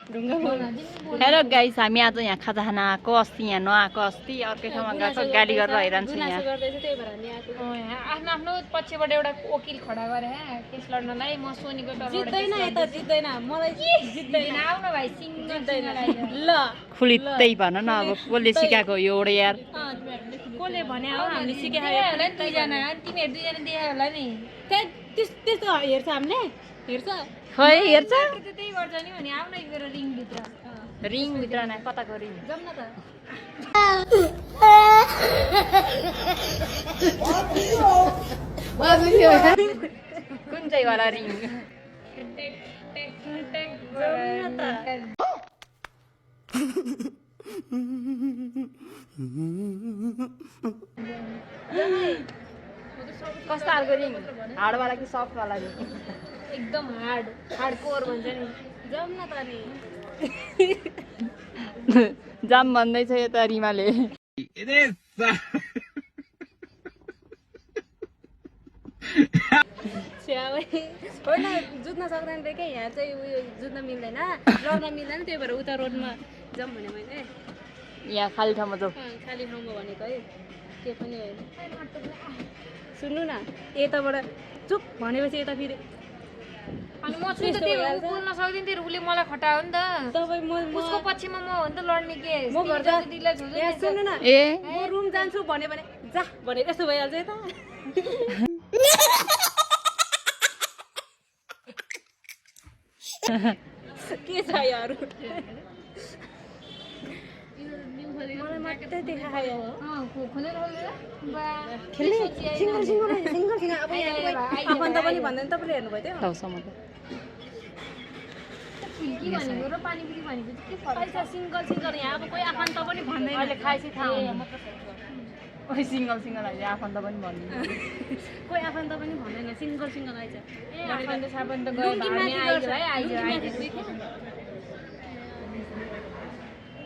Hello guys हामी आज यहाँ खाजा खान आएको अस्ति यहाँ नआएको अस्ति अर्कै ठाउँमा गएको गाडी गरेर हैरान छ यहाँ आफ्नो आफ्नो पछिबाट एउटा वकिल खडा गरे केस लड्नलाई म सोनीको जित्दैन यता जित्दैन मलाई जित्दैन आउन भाइ जित्दैन ल खुलित्तै भन न अब कसले सिकाएको यो एउटा यार कसले भने हो हामीले सिकायो होला नि दुईजना तिमीहरू दुईजना देखायो होला नि त्यस्तो हेर्छ हामीले हेर्छ खै हेर्छ त्यही गर्छ नि भने आउन मेरो रिङ भित्र रिङ भित्र न कताको रिङ जाउँ न त कुन चाहिँ वाला रिङ कस्तो खालको रिङ हार्डवाला कि सफ्टवाला रिङ एकदम हार्ड कोर भन्छ नि जाउँ न त नि जाम भन्दैछ यता रिमाले होइन जुत्न सक्दैन रे क्या यहाँ चाहिँ उयो जुत्न मिल्दैन लड्न मिल्दैन त्यही भएर उता रोडमा जाउँ भने मैले यहाँ खाली ठाउँमा जाऊ खाली ठाउँमा भनेको है के पनि होइन सुन्नु न यताबाट चुप भनेपछि यता फेरि अनि म छु त त्यो बोल्न सक्दिन त्यो उसले मलाई खटायो नि त तपाईँ उसको पछिमा म हो नि त लड्ने के म घर सुन्नु न ए म रुम जान्छु भने जा भने यस्तो भइहाल्छ यता के छ यारु मलाई मात्रै देखायो खोलेर खेल्ने सिङ्गल अब आफन्त पनि भन्दैन तपाईँले हेर्नुभयो त्यो टाउसम्म खिड्की भनेको र पानीपुरी भनेको चाहिँ के फरक अहिले सिङ्गल यहाँ अब कोही आफन्त पनि भन्दैन अहिले खाएपछि थाहा हुन्छ ओइ सिङ्गल अहिले आफन्त पनि भन्दैन कोही आफन्त पनि भन्दैन सिङ्गल आइज आफन्त साफन्त गयो भने आइज भाइ आइज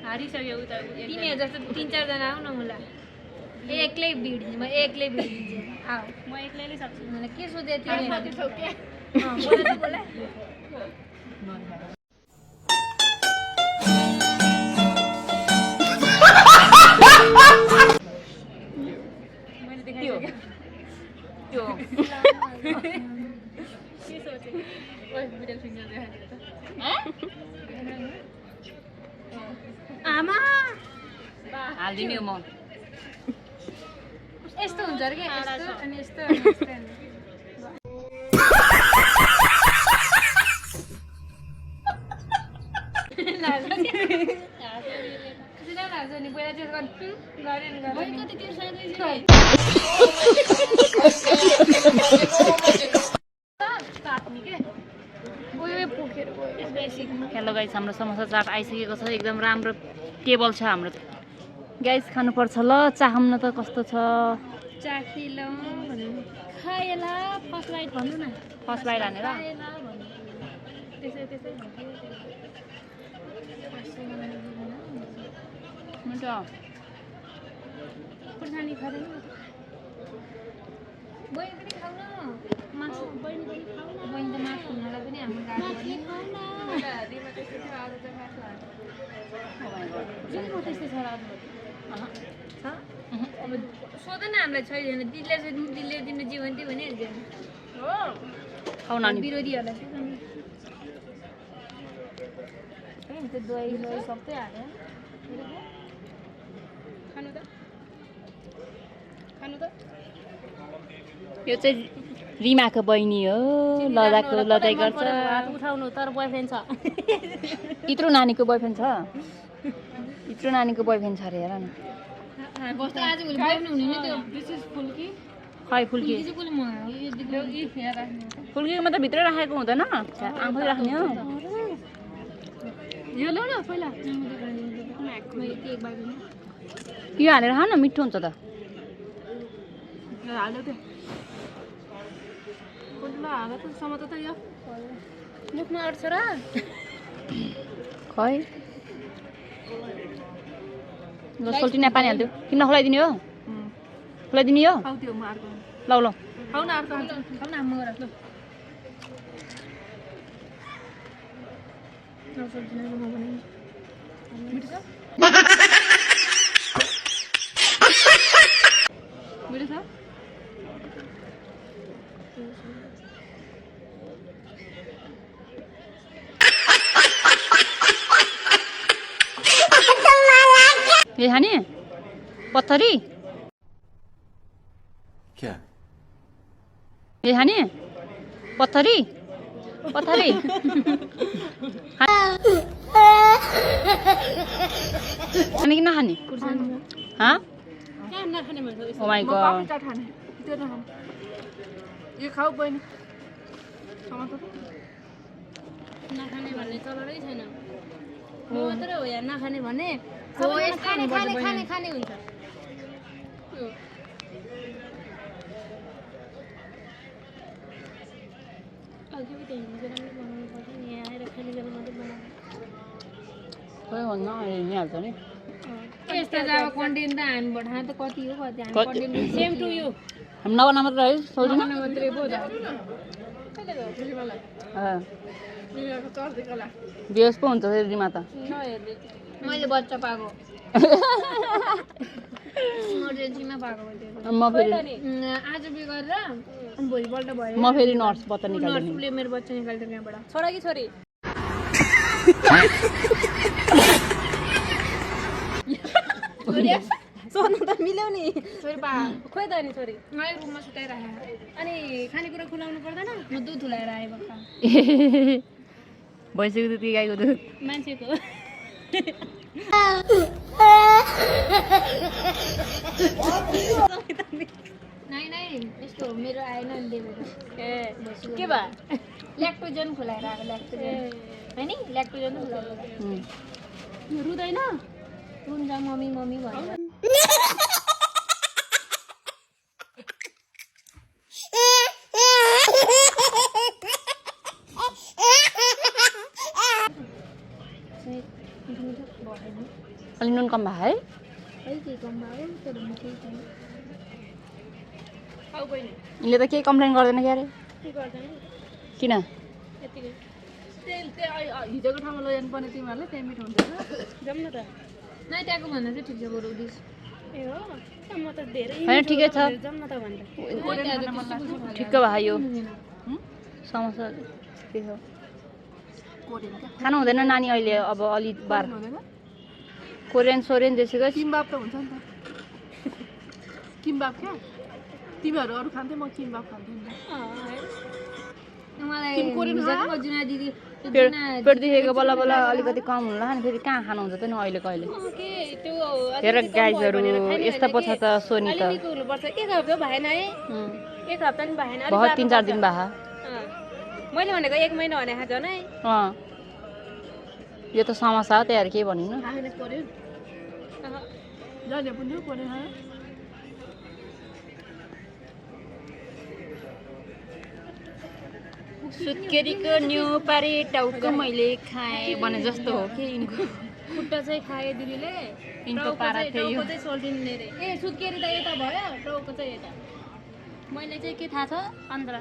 हारिसक्यो उता तिमीहरू जस्तो 3-4 जना आऊ न मलाई एक्लै भिडिदिन्छु म एक्लै भिडिदिन्छु आऊ म एक्लैले सक्छु मलाई के सोधे तिमीहरू बोला मैले देखाइसकेँ त्यो के सोचे ओइ मिडल फिङ्गर देखाइदियो त आमा हालिदिने हो म यस्तो हुन्छ रे यस्तो अनि यस्तो नि पहिला त्यो गरेन हेलो गाइस हाम्रो समोसा चाट आइसकेको छ एकदम राम्रो टेबल छ हाम्रो गाइस खानुपर्छ ल चाहौँ न त कस्तो छ चाखिलो खाएला फर्स्ट बाइट भन्नु न फर्स्ट बाइट हानेर हुन्छ खुर्सानी खाँदैन बहिनी पनि खाऊ न मासु बहिनी पनि खाऊ न बहिनी त मासु हुनलाई पनि हाम्रो गाडी म त्यस्तै छ अब सोध न हामीलाई छैन दिदीले तिम्रो जीवन थियो भने खाउ नानी विरोधीहरूलाई त्यो दही सबै हाल्यो खानु त यो चाहिँ रिमाको बहिनी हो लदाको लदाइ गर्छ उठाउनु तर बोयफ्रेन्ड छ यत्रो नानीको बोयफ्रेन्ड छ यत्रो नानीको बोयफ्रेन्ड छ अरे हेर न आजभोलि बोल्नु हुने नि त्यो विशेष फुल्की खै फुल्की फुल्कीमा त भित्रै राखेको हुँदैन आफै राख्ने हो यो ल्याउ न पहिला यो हालेर खा न मिठो हुन्छ त हाल्यो त्यो हाल त समात त यो मुखमा अट्छ र खै ल सोल्टिना पानी हाल्दियो किन खुलाइदिने हो खुलाइदिने हो खाऊ त्यो म अर्को ल ल खाऊ न अर्को खाऊ न म ल नसोच्दिनँ म पनि मिठो छ मिठो छ ये खाने पत्थरी क्या ये खाने पत्थरी पत्थरी खाने कि नखाने हाँ कहाँ नखाने भन्छ ओ माई म गॉड पापडी चाट खाने त्यो नखाने यो खाऊ बहिनी नखाने भन्ने चलरै छैन म मात्रै हो यहाँ नखाने भने हो, सबैजना यस्तै खाने हुनुपर्छ खाने बहिनी। खाने खाने हुन्छ अघि पनि त्यही हुन्छ राम्रो बनाउनु पर्छ नि यहाँ आएर खाने बेला मात्रै बनाउनु खोइ भन्न अहिले हिँडिहाल्छ नि यस्तो चाहिँ अब कन्टेन्ट त हामी बढाए त कति हो कति हामी कति? कन्टेन्ट सेम टु यु हामी नबना मात्र है सोल्दिन मात्रै पो बेहोस पो हुन्छ फेरि रिमा त नहेर्ने मैले बच्चा पाएको इमर्जेन्सीमा पाएको मैले म फेरि आज बिहे गरेर अनि भोलिपल्ट भयो म फेरि नर्स पत्ता निकाल्दैन नर्सले मेरो बच्चा निकाल्छ त्यहाँबाट छोरा कि छोरी सोध्नु त मिल्यो नि छोरी पा खोइ त नि छोरी मैले रुममा सुताइराखेँ अनि खानेकुरा खुलाउनु पर्दैन म दुध हुलाएर आएँ भर्खर भइसक्यो दुध कि गाईको दुध मान्छेको नाइ यस्तो मेरो आएन नि देवेको ए के भयो ल्याक्टोजन खुलाएर आएको ल्याक्टोजन होइन नि ल्याक्टोजन त खुलाएर रुँदैन रुन्छ मम्मी मम्मी भन्छ अलि नुन कम भयो है अलिकति कम भयो तर मिठै छैन आऊ बहिनी यिनले त केही कम्प्लेन गर्दैन क्यारे के गर्दैन किन यतिकै हिजोको ठाउँमा लैजानु पर्ने तिमीहरूले त्यहाँ मिठो हुँदैन जाउँ न त नाइ त्यहाँको भन्दा चाहिँ ठिक छ बरु उदिस ए हो म त धेरै होइन ठिकै छ जाउँ न त भन्दा ठिक्क भयो यो समस्या के हो खानु हुँदैन नानी अहिले अब अलि बार कोरियन सोरियन जेसुकै किम्बाब त हुन्छ नि त किम्बाब क्या तिमीहरू अरू खान्थ्यौ म किम्बाब खान्थेँ नि त मलाई हिजोको जुना दिदी पेट दुखेको बल्ल बल्ल अलिकति कम हुनुला नि फेरि कहाँ खानुहुन्छ त नि अहिले कहिले के त्यो हेर गाइजहरू यस्तो पो छ त सोनी त निको हुनुपर्छ एक हप्ता भएन है एक हप्ता नि भएन अलिक बहुत बार्नु 3-4 दिन भए मैले भनेको 1 महिना भने झन् है यो त समस्या हो त्यहाँ केही भनिनु खाने पर्यो जाने पनि पर्यो सुत्केरीको न्यु पारे टाउको मैले खाएँ भने जस्तो हो कि यिनको खुट्टा चाहिँ खाए दिदीले यिनको पारा थियो टाउको चाहिँ सोल्टिने रे ए सुत्केरी त यता भयो टाउको चाहिँ यता मैले चाहिँ के थाहा छ अन्तर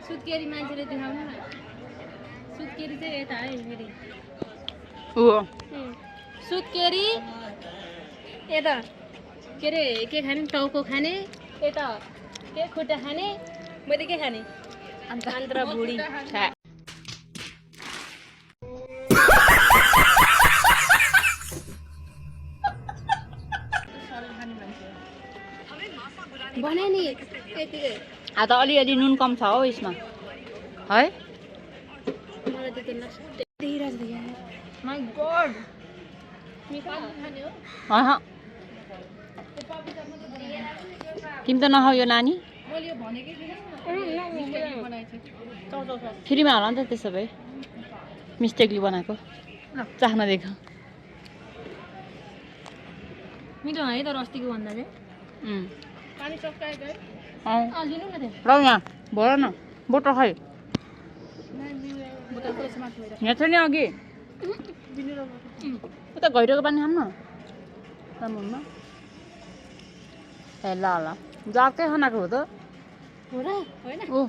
सुत्केरी मान्छेले देखाउनु न सुत्केरी चाहिँ यता है फेरि ओ सुत्केरी यता के अरे के खाने टाउको खाने यता के खुट्टा खाने मैले के खाने अन्तर भुडी बनाए नि यतिकै त अलिअलि नुन कम छ हौ यसमा है मलाई त त्यो देखिरहेको थियो यार माई गॉड खाने हो तिमी त नखाऊ यो नानी मैले यो भनेकै थिएन बनाएको फ्रीमा होला नि त त्यसो भए मिस्टेकली बनाएको चाख्न देख मिठो है तर अस्तिको भन्दा चाहिँ पानी सकाएको है लिनु न र यहाँ भर न बोटल खै बोतलको यसमा छोएर यहाँ छ नि अघि उता घैरोको पानी खानु न राम्रो हुन्न ए ल ल जाकै खानाको हो त हो र होइन ओ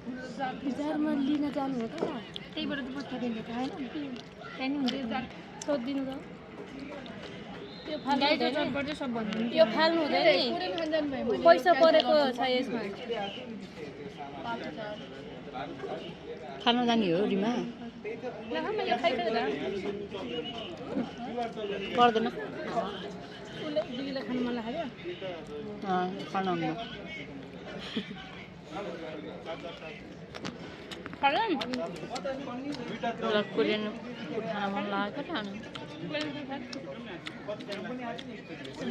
बजारमा लिन जानु हो त त्यहीबाट त पठाइदिनु त होइन त्यहाँ नि हुन्छ सोधिदिनु त यो फाल्नु हुँदैन नि पैसा परेको छ यसमा खान जाने हो रिमा मैले खाइदिएर पर्दैन उसले दिदीलाई खानु मन लाग्यो खान हुन्न कोरियन खाना मन लाग्यो खानु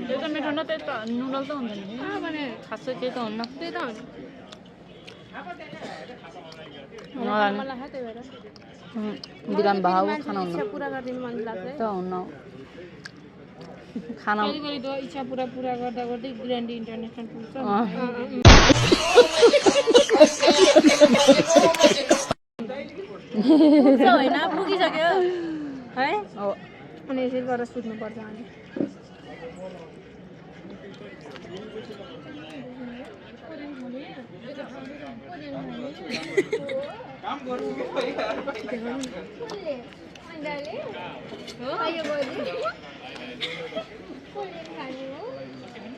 त्यो त मिठो न त्यही त नुडल त हुन्छ नि भने खासै त्यही त हुन्न त्यही त हो नि मन लाग्यो त्यही भएर बिराम भाउ खाना हुन्न इच्छा पुरा गरिदिनु मन लाग्छ त हुन्न खाना कहिले त इच्छा पुरा गर्दा गर्दै ग्रान्ड इन्टरनेसनल पुग्छ होइन पुगिसक्यो है अनि यसरी गरेर सुत्नुपर्छ अनि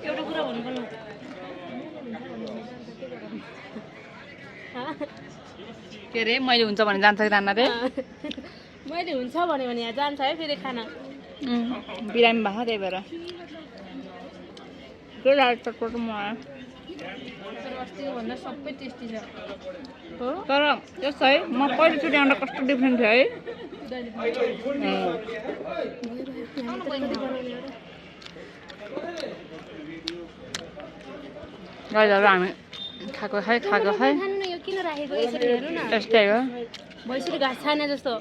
एउटा कुरा भन्नुपर्ने के अरे मैले हुन्छ भने जान्छ कि जान्न रे मैले हुन्छ भन्यो भने यहाँ जान्छ है फेरि खाना बिरामी भएको त्यही भएर के लाग्छ चटपट मलाई तर अस्तिको भन्दा सबै टेस्टी छ हो तर यस्तो है म पहिलोचोटि आउँदा कस्तो डिफ्रेन्ट थियो है गाईहरू हामी खाएको खै खानु न यो किन राखेको यसरी हेर्नु न त्यस्तै हो भैँसीले घाँस छाने जस्तो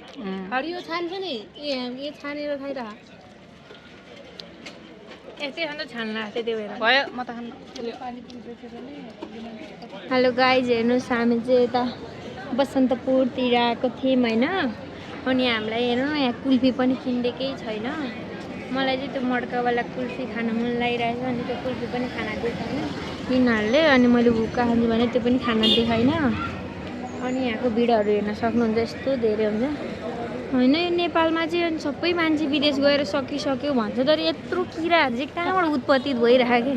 हरियो छान्छ नि यो छानेर खाइरह यस्तै खान्छ छान्न त्यही भएर भयो म त खान्न हेलो गाइज हेर्नुहोस् हामी चाहिँ यता बसन्तपुरतिर आएको थियौँ होइन अनि हामीलाई हेर्नु न यहाँ कुल्फी पनि किनिदिएकै छैन मलाई चाहिँ त्यो मड्कावाला कुल्फी खान मन लागिरहेछ अनि त्यो कुल्फी पनि खाना देखाएन यिनीहरूले अनि मैले हुक्का खान्छु भने त्यो पनि खाना देखाएन अनि यहाँको भिडहरू हेर्न सक्नुहुन्छ यस्तो धेरै हुन्छ होइन यो नेपालमा चाहिँ अनि सबै मान्छे विदेश गएर सकिसक्यो भन्छ तर यत्रो किराहरू चाहिँ कहाँबाट उत्पत्ति भइरहेको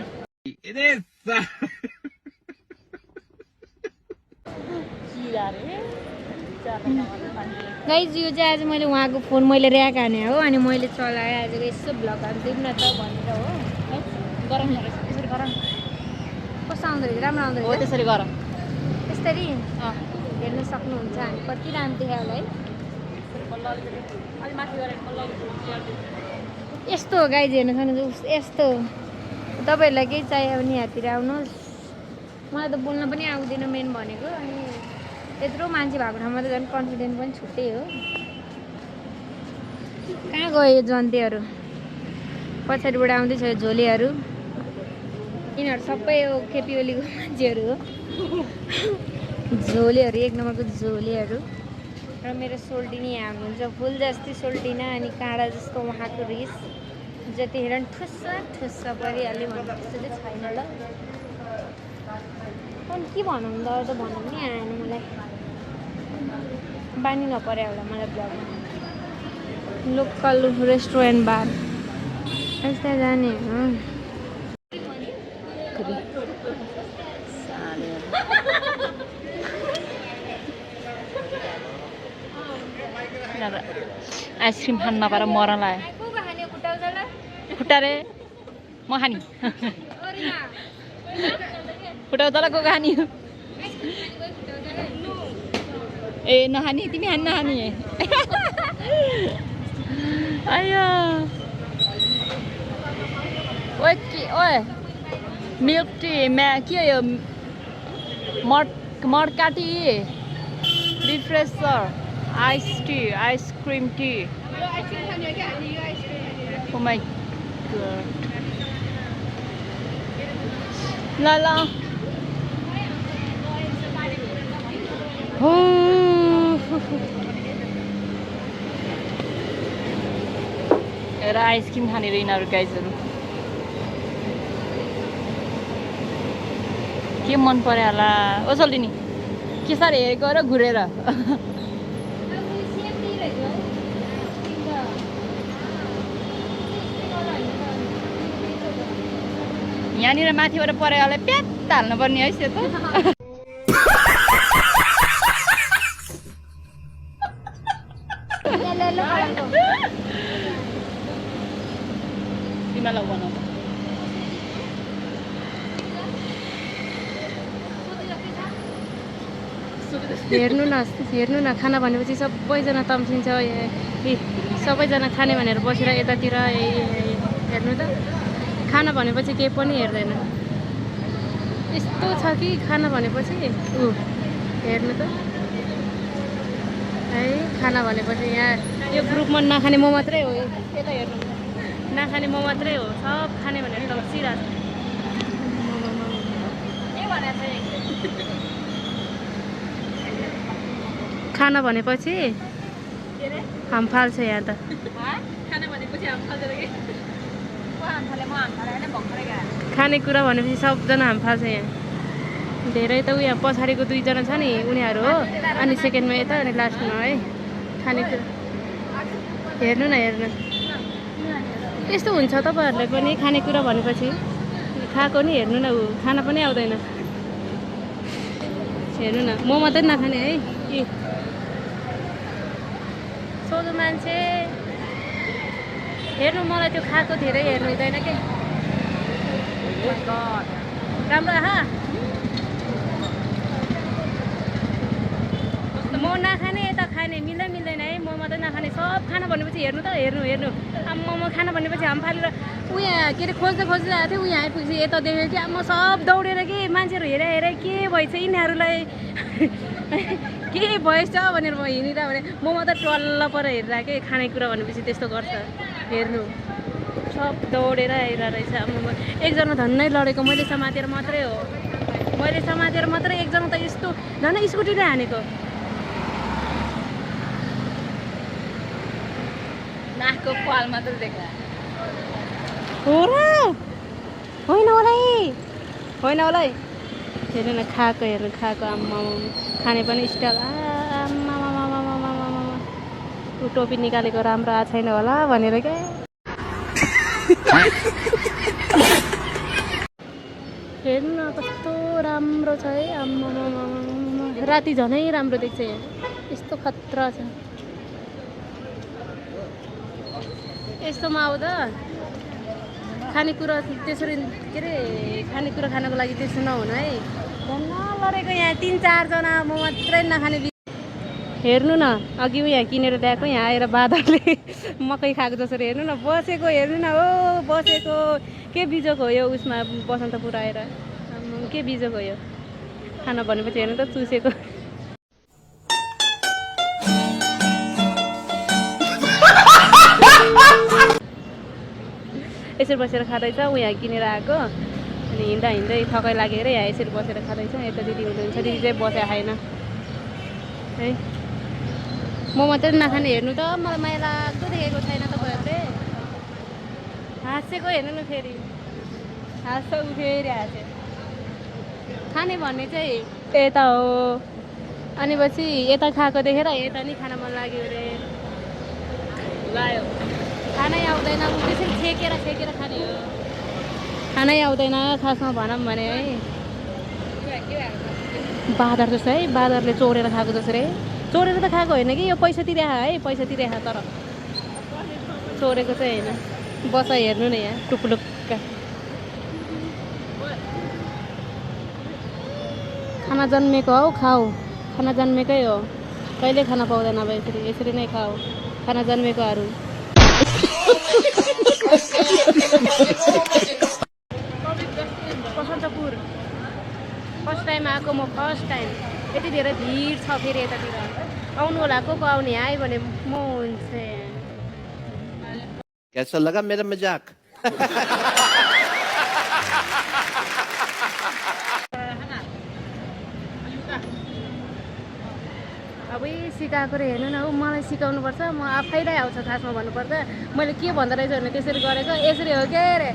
गाइज यो चाहिँ आज मैले उहाँको फोन मैले ऱ्याक हाने हो अनि मैले चलाएँ आजको यसो भ्लगहरू दिउँ न त भनेर हो गरम रहेछ त्यसरी गरम कस्तो आउँदो रहेछ राम्रो आउँदो हो रहेछ त्यसरी गरम यसरी हेर्न सक्नुहुन्छ हामी कति राम्रो देखायो होला है अलि माथि गरेर यस्तो हो गाइज हेर्न सक्नुहुन्छ यस्तो तपाईँहरूलाई केही चाहियो भने यहाँतिर आउनुहोस् मलाई त बोल्न पनि आउँदैन मेन भनेको अनि यत्रो मान्छे भएको ठाउँमा त झन् कन्फिडेन्ट पनि छुट्टै हो कहाँ गयो यो जन्तेहरू पछाडिबाट आउँदैछ यो झोलेहरू यिनीहरू सबै यो खेपिओलीको मान्छेहरू हो झोलेहरू एक नम्बरको झोलेहरू र मेरो सोल्टिनी यहाँ हुनुहुन्छ फुल जस्तै सोल्टिना अनि काँडा जस्तो उहाँको रिस जतिखेर ठुस्स परिहाल्यो भने त्यस्तो चाहिँ छैन ल अनि के भनौँ ल त भनौँ नि आएन मलाई बानी नपऱ्यो होला मलाई ब्लगमा लोकल रेस्टुरेन्ट बार यस्तै जाने हो आइसक्रिम खानु नपाएर मरन लाग्यो खुट्टा रे म खानी खुट्टा को खानी ए नखानी तिमी खानी नखानी आयो ओए मिल्क टी के यो मडका tea refresher ice cream tea Oh my god. Lala. एउटा आइसक्रिम खाने यिनीहरू गाइजहरू के मन पर्यो होला ओ सोल्टिनी के साह्रो हेरेको र घुरेर यहाँनिर माथिबाट परेकोलाई प्यात हाल्नुपर्ने है सेतो तिमीलाई बनाऊ हेर्नु न खाना भनेपछि सबैजना तम्सिन्छ सबैजना खाने भनेर बसेर यतातिर हेर्नु त खाना भनेपछि केही पनि हेर्दैन यस्तो छ कि खाना भनेपछि हेर्नु त है खाना भनेपछि यहाँ यो ग्रुपमा नखाने म मात्रै हो यता हेर्नु नखाने म मात्रै हो सब खाने भनेर तम्सिरहेको खाना भनेपछि हाम फाल्छ यहाँ त खानेकुरा भनेपछि सबजना हाम फाल्छ यहाँ धेरै त उयो पछाडिको दुईजना छ नि उनीहरू हो अनि सेकेन्डमा यता अनि लास्टमा है खानेकुरा हेर्नु न हेर्नु यस्तो हुन्छ तपाईँहरूलाई पनि खानेकुरा भनेपछि खाएको नि हेर्नु न ऊ खाना पनि आउँदैन हेर्नु न म मात्रै नखाने है सोझो मान्छे हेर्नु मलाई त्यो खाएको धेरै हेर्नु हुँदैन के राम्रो आहा म नखाने यता खाने मिल्दैन है म मात्रै नखाने सब खाना भनेपछि हेर्नु त हेर्नु म खाना भनेपछि हाम फालेर उहाँ के अरे खोज्दै आएको थियो उहाँ आइपुगेपछि यता देखेको कि म सब दौडेर कि मान्छेहरू हेरेर के भएछ यिनीहरूलाई के भएछ भनेर म हिँडिरह भने म मात्रै टल्ल पर हेरेर के खानेकुरा भनेपछि त्यस्तो गर्छ हेर्नु सब दौडेर आइरहेको रहेछ एकजना धन्नै लडेको मैले समातेर मात्रै हो एकजना त यस्तो झन् स्कुटीले हानेको नाकको पाल मात्रै देखा होइन होला है हेर्नु न खाएको आम्मा खाने पनि स्टाइल आम्मा ऊ टोपी निकालेको राम्रो आएको छैन होला भनेर क्या हेर्नु न कस्तो राम्रो छ है आम्मा राति झनै राम्रो देख्छ यहाँ यस्तो खतरा छ यस्तोमा आउँदा खानेकुरा त्यसरी के अरे खानेकुरा खानको लागि त्यसो नहुनु है धन्न लडेको यहाँ 3-4 जना म मात्रै नखाने हेर्नु न अघि यहाँ किनेर ल्याएको यहाँ आएर बादरले मकै खाएको जसरी हेर्नु न बसेको हेर्नु न हो बसेको के बिजोको हो यो उसमा बसन्तपुर आएर के बिजोको हो यो खाना भनेपछि हेर्नु त चुसेको यसरी बसेर खाँदैछ ऊ यहाँ किनेर आएको अनि हिँड्दै थकाइ लागेर यहाँ यसरी बसेर खाँदैछ यता दिदी हुनुहुन्छ दिदी चाहिँ बसेर खाएन है म मात्रै नखाने हेर्नु त मलाई माया लाग्दो देखेको छैन तपाईँहरूले हाँसेको हेर्नु न फेरि हाँस्छ उ फेरि हाँसे खाने भन्ने चाहिँ यता हो अनि पछि यता खाएको देखेर यता नि खान मन लाग्यो अरे लायो खानै आउँदैन त्यसरी छेकेर खाने हो खानै आउँदैन खासमा भनौँ भने है बादर जस्तो है बादरले चोरेर खाएको जस्तो रे चोरेर त खाएको होइन कि यो पैसा तिरेखा तर चोरेको चाहिँ होइन बसा हेर्नु न यहाँ टुप्लुक्का खाना जन्मेको हौ खाऊ खाना जन्मेकै हो कहिले खाना पाउँदैन अब यसरी नै खाऊ खाना जन्मेकोहरू बसन्तपुर फर्स्ट टाइम आएको म फर्स्ट टाइम यति धेरै भिड छ फेरि यतातिर आउनु होला को आउने आयो भने म हुन्छ कैसा लगा मेरा मजाक अब सिकाएको र हेर्नु न हौ मलाई सिकाउनुपर्छ म आफैलाई आउँछ खासमा भन्नुपर्दा मैले के भन्दो रहेछ भने त्यसरी गरेको यसरी हो के अरे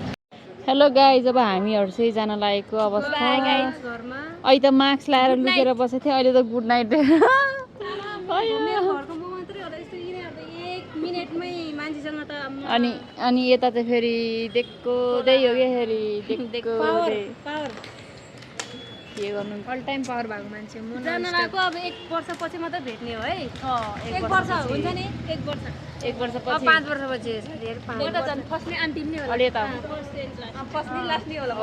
हेलो गाइज, अब हामीहरू चाहिँ जान लागेको अवस्था। घरमा अहिले त मास्क लगाएर लुकेर बसेको थिएँ, अहिले त गुड नाइट। मेरो घरको म मात्रै होला यस्तो यिनीहरू त 1 मिनेटमै मान्छेसँग त अनि यता चाहिँ फेरि देख्दै हो क्या फेरि पावर के गर्नु अल टाइम पावर भएको मान्छे म जान लागेको अब 1 वर्षपछि मात्रै भेट्ने हो है 1 वर्ष हुन्छ नि 1 वर्ष 1 वर्ष अब पछि 5 वर्षपछि फस्ने अन्तिम नै होला अलि यता फस्ने लास्ट नै होला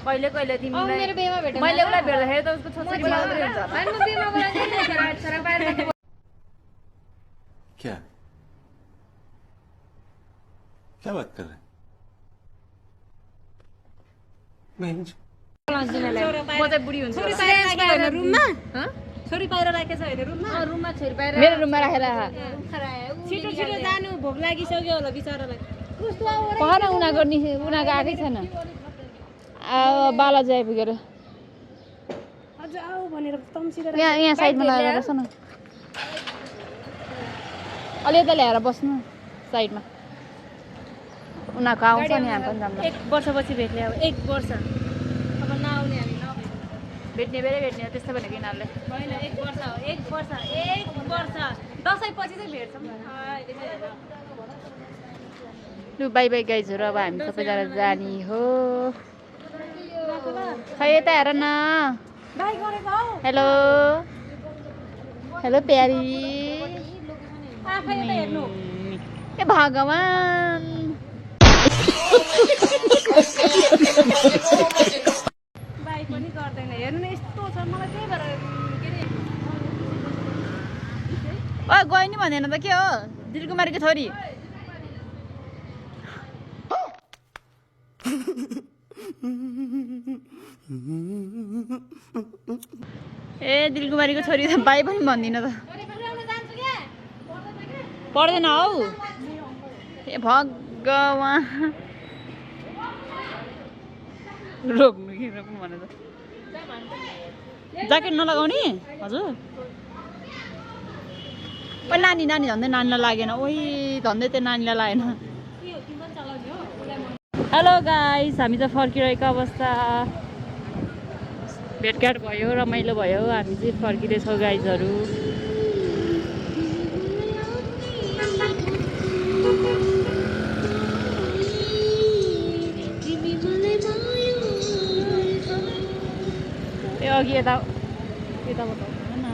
कहिले तिमीलाई मेरो बेमा भेट मैले उसलाई भेट्दाखेरि त उसको छोरी मात्रै हुन्छ। हैन म बेमा बोलाउँछु नि छोरा बाहिर क्या क्या बात कर रहे हैं बहन जी? म चाहिँ बुढी हुन्छु। रुममा छोरी बाहिर राखेछ हैन रुममा रुममा छोरी बाहिर मेरो रुममा राखेर छिटो छिटो जानु भोक लागिसक्यो होला बिचारालाई कस्तो पख न उनीहरूको आएकै छैन। बालाजी आइपुगेर अझ आऊ भनेर तम्सिएर यहाँ साइडमा लगाएर बस्नु न, अलि यता ल्याएर बस्नु साइडमा। उनीहरूको आउँछ नि हामी पनि जान्दा 1 वर्षपछि भेट्ने अब 1 वर्ष अब नआउने हामी भेट्ने बेरै भेट्ने हो त्यस्तो भनेको यिनीहरूले। होइन 1 वर्ष हो 1 वर्ष 1 वर्ष दसैँ पछि चाहिँ भेट्छौँ लु बाई बाई गाइजहरू, अब हामी सबैजना जाने हो। खै यता हेर न। बाई गरेको हौ हेलो हेलो प्यारी। आफै यता हेर्नु ए भगवान बाई पनि गर्दैन हेर्नु न यस्तो छ मलाई त्यही भएर के अरे ओ गयो नि भनेन त के हो दिलकुमारीको छोरी। ए दिलकुमारीको छोरी त बाई पनि भन्दिनँ त पर्दैन हौ। ए भगवान रोक्नु भने त ज्याकेट नलगाउने हजुर। ओ नानी झन्डै नानीलाई लागेन, ओइ झन्डै त्यो नानीलाई लागेन। हेलो गाइस, हामी चाहिँ फर्किरहेको अवस्था। भेटघाट भयो, रमाइलो भयो, हामी चाहिँ फर्किँदैछौँ गाइजहरू। अघि यताबाट न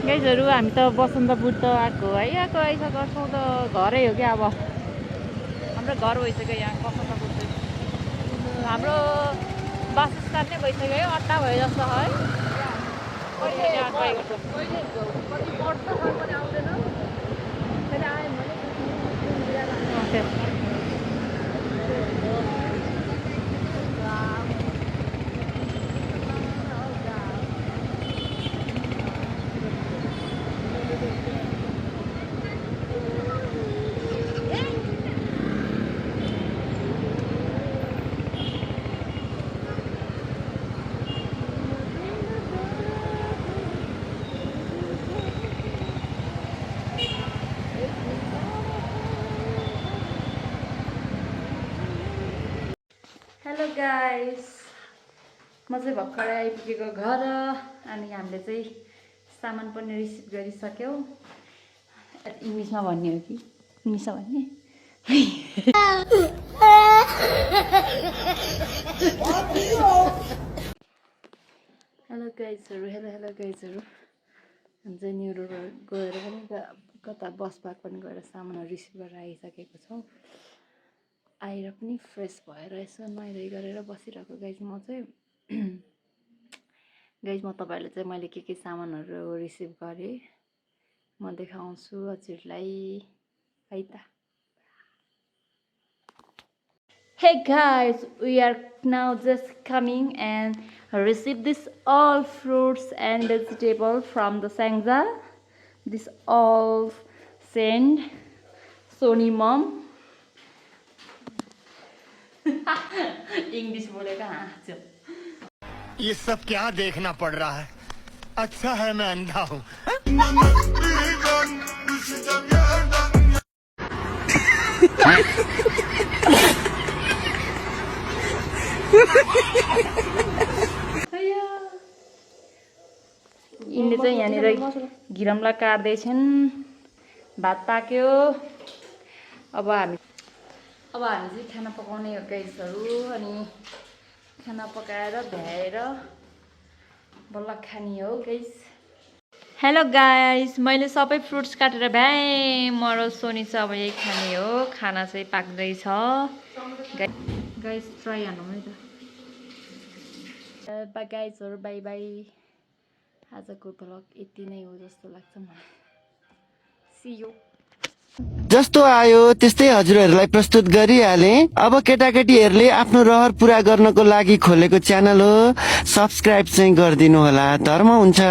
गाइजहरू, हामी त बसन्तपुर त आएको आइसक्छौँ त घरै हो क्या। अब हाम्रो घर भइसक्यो यहाँ बसन्तपुर चाहिँ, हाम्रो वासस्थान नै भइसक्यो, अड्डा भयो जस्तो है। हेलो गाइस, म चाहिँ भर्खरै आइपुगेको घर। अनि हामीले चाहिँ सामान पनि रिसिभ गरिसक्यौँ। इङ्ग्लिसमा भन्ने हो कि इङ्ग्लिसमा भन्ने? हेलो गाइजहरू, हेलो गाइजहरू, हामी चाहिँ न्यु रोड गएर पनि कता बस पार्क पनि गएर सामानहरू रिसिभ गरेर आइसकेको छौँ। आएर पनि फ्रेस भएर यसो नुहाइधुवाइ गरेर बसिरहेको गाइज। म चाहिँ गाइज म तपाईँहरूलाई चाहिँ मैले के सामानहरू रिसिभ गरेँ म देखाउँछु हजुरलाई है त। Hey guys, we are now just coming and receive this all fruits and vegetable from the Sangha. This all sent Sony mom. English बोलेगा हाँ चल। ये सब क्या देखना पड़ रहा है? अच्छा है मैं अंधा हूँ। यिनले चाहिँ यहाँनिर घिरमलाई काट्दैछन् भात पाक्यो अब हामी चाहिँ खाना पकाउने हो गाइसहरू अनि खाना पकाएर भ्याएर बल्ल खाने हो गाइस हेलो गाइस मैले सबै फ्रुट्स काटेर भ्याएँ म र सोनी चाहिँ अब यही खाने हो खाना चाहिँ पाक्दैछ गाइस ट्राई हानौँ है त गाइसहरू बाई बाई आजको भ्लग यति नै हो जस्तो लाग्छ मलाई सी यू जस्तो आयो त्यस्तै हजुरहरूलाई प्रस्तुत गरिहाले अब केटाकेटीहरूले आफ्नो रहर पुरा गर्नको लागि खोलेको च्यानल हो सब्स्क्राइब चाहिँ गरिदिनु होला धर्म हुन्छ